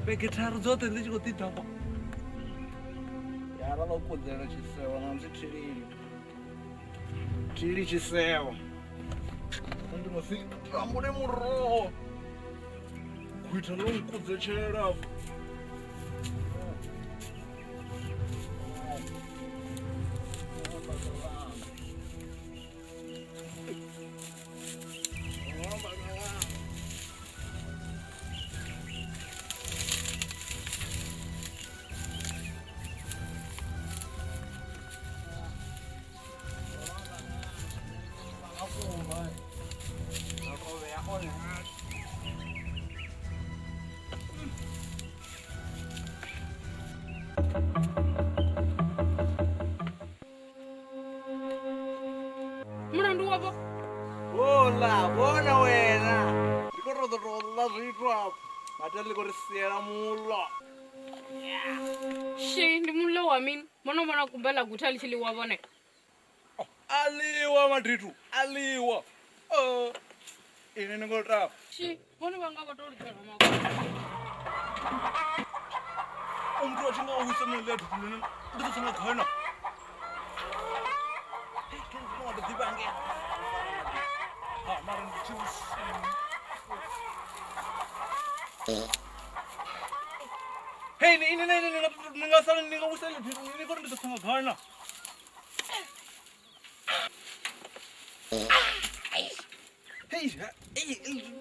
Vhege tharu dzoṱhe ndi tshi khou ḓi ḓa ya ra ḽo kudzela tshiseo na musi thilili thilili tshiseo ndi nga si tambule muroho gwitha ḽo nkudzetshela. Mulandu wavho? Hola, vhona wena. Ndi khou ṱoḓa u ḽa zwithu afho. Vhathu ḽi khou ri siela muḽo. Shi, ndi muḽo wa mini? Vho no vhona kumba ḽa gutha ḽi tshi ḽiwa vhone. A ḽiwa madithu, a ḽiwa. Ini ni khou tapa. Shi, vhone vha nga vho tou lidzelwa makumba. Muthu a tshi nga wisa nṋe ḽia duthu ḽine ndi ḓo sanga khana. Hey, ni ni ni ni nga sala ni nga wisa ḽi ni khou ri ndi ḓo sanga khana. Hey,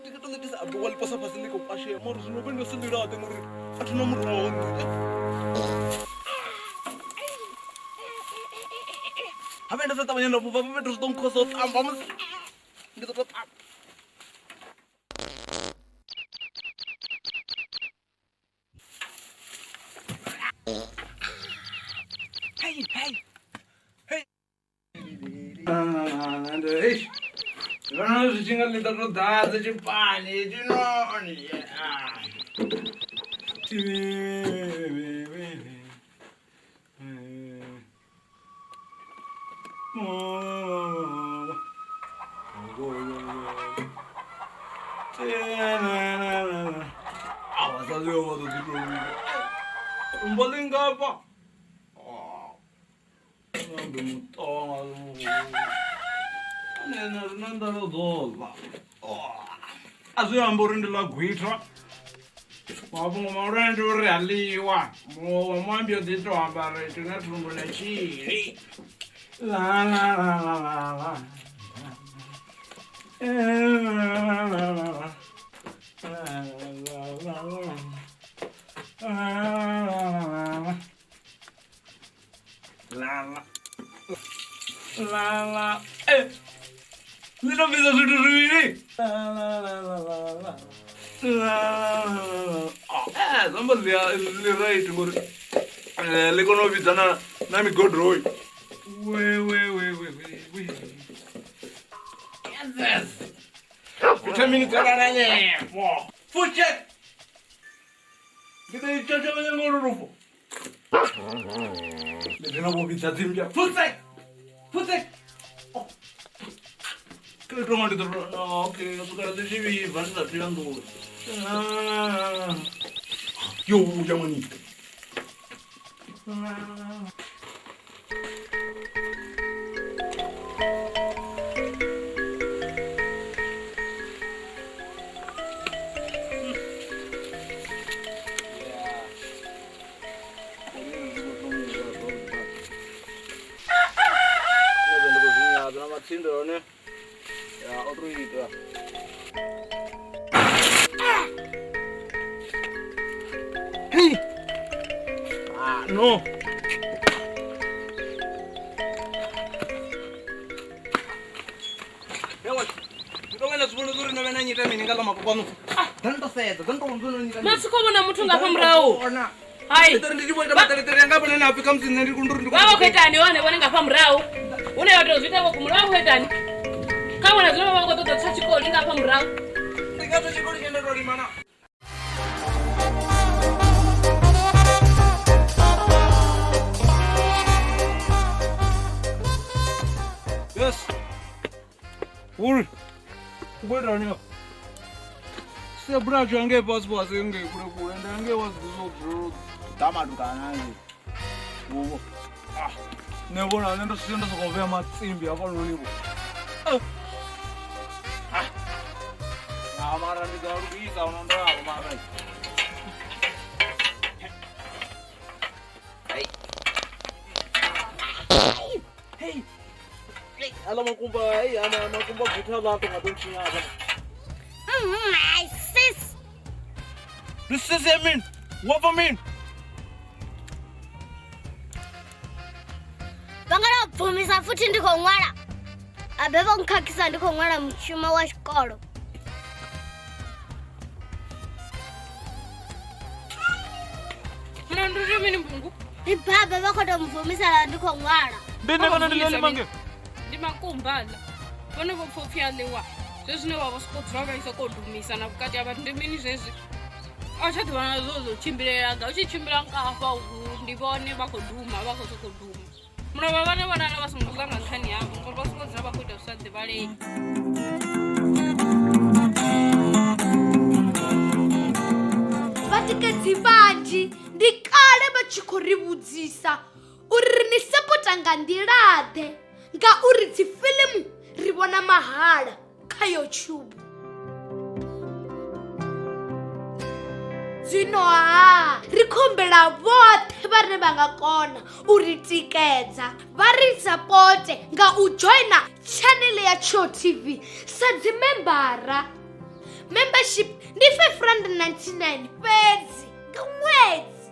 ndi khou ṱoḓa ndi sa ḓo ḽi posa fhasi ḽi khou kwashea mara zwino vhe ndo si ḽi laṱe ngori a thi na muroho. Habe nda sa ṱavhanya nda fhufha fhethu zwi ḓo nkhosa u ṱamba musi ndi ḓo tou ṱamba. Hey, hey, hey. Hey. Vhona zwi tshi nga ḽi ḓo tou ḓadza tshipani hetshinoni. Kumba ḽi ngafha. Ndi muṱonga. Nṋe ri na nḓala ḓo ḽa. A zwi amba uri ndi ḽa gwitha. Mafhungo mahulwane ndi uri a ḽiwa. Muṅwe wa muambi o ḓi tou amba ri thi na thumbu na tshili. La la la la la la. La la la la la. La la la la. La la. La la. Ḽi tou bvisa zwithu zwivhili. La la la la la. La la la. Zwi amba ḽi right ngori ḽi kona u vhidza na migodroi. We we we we we. Yes. Vitamini dza lala nyefho. Futshe. Ndi ḓo i tshotshovhanya nga ulu lufo. Ndi ḓo vho vhidza dzimmbwa. Futshe. Futshe. Ke tou nga ndi ḓo no okay swikela ḽi tshi vhibva ndi sa thu ya nḓuni. Yo vhuya ṅwani. No. Muthu nga murahu. Hai. Vha khou itani hone vhone nga murahu. Hune vha tou zwi ita vho murahu khou itani. Kha vhona zwino vha khou ṱoḓa tsha tshikoli nga murahu. Ndi nga tsha tshikoli tshine ndo lima na. Yes. Uri. Ubwetani. Sebra jange passport nge kule kule ndange wazizo tamadukana nje. Wo. Ah. Nebona nento sinto sokovea matsimbi apha lolibo. Ah. Amara ndigalukisa unondoa mara. Hey. Hey. Hey, ala makumba, hey, ama makumba githa lapho ngatontshinya apha. My sis. This is Emin. What for me? Vangala bvumisa futhi ndi khou ṅwala. Abe vho nkhakhisa ndi khou ṅwala mushumo wa tshikolo. Mna ndo mini mbungu? Ndi baba vha khou tou mvumisela ndi khou ṅwala. Ndi ne ndi lele mange. Ndi makumbala. Vhone vho pfopfi a ḽiwa. Zwezwi zwine vha vho sokou dzula vha sokou dumisa na vhukati ha vhathu ndi mini zwezwi? A tsha ḓivha na zwo zwo tshimbilela nga u tshi tshimbila nga hafha ndi vhone vha khou duma vha khou sokou duma. Mulovha vhane vhonala vha songo ḽa nga nṱhani havho ngori vha sokou dzula vha khou ita zwi sa ḓivhalei. Vhatikedzi vhanzhi ndi kale vha tshi khou ri vhudzisa uri ri ni sapota nga nḓila-ḓe ngauri dzi fiḽimu ri vhona mahala kha YouTube. Zwino ha ri khombela vhoṱhe vhane vha nga kona u ri tikedza vha ri sapote nga u joina channel ya Tsho TV sa dzi membara. Membership ndi 599 fhedzi nga ṅwedzi.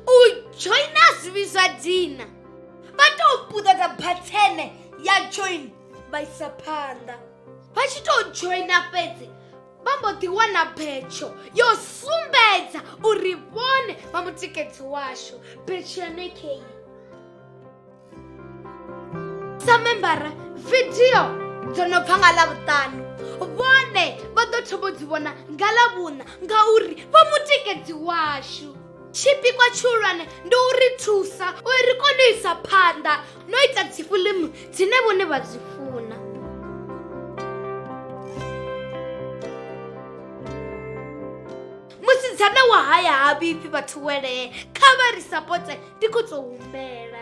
U joina zwi zwa dina vha tou puṱedza bathene ya join vha isa phanḓa. Vha tshi tou joina fhedzi vha mbo ḓi wana betsho yo sumbedza uri vhone vha mutikedzi washu. Betsho ya nekei sa membara video dzo no bva nga Ḽavhuṱanu vhone vha ḓo thoma u dzi vhona nga Ḽavhuṋa ngauri vha mutikedzi washu. Tshipikwa tshihulwane ndi u ri thusa uri ri kone u isa phanḓa no ita dzi fiḽimu dzine vhone vha dzi funa. Musidzana wa haya ha vhifhi vhathu welee kha vha ri sapote ndi khou tou humbela.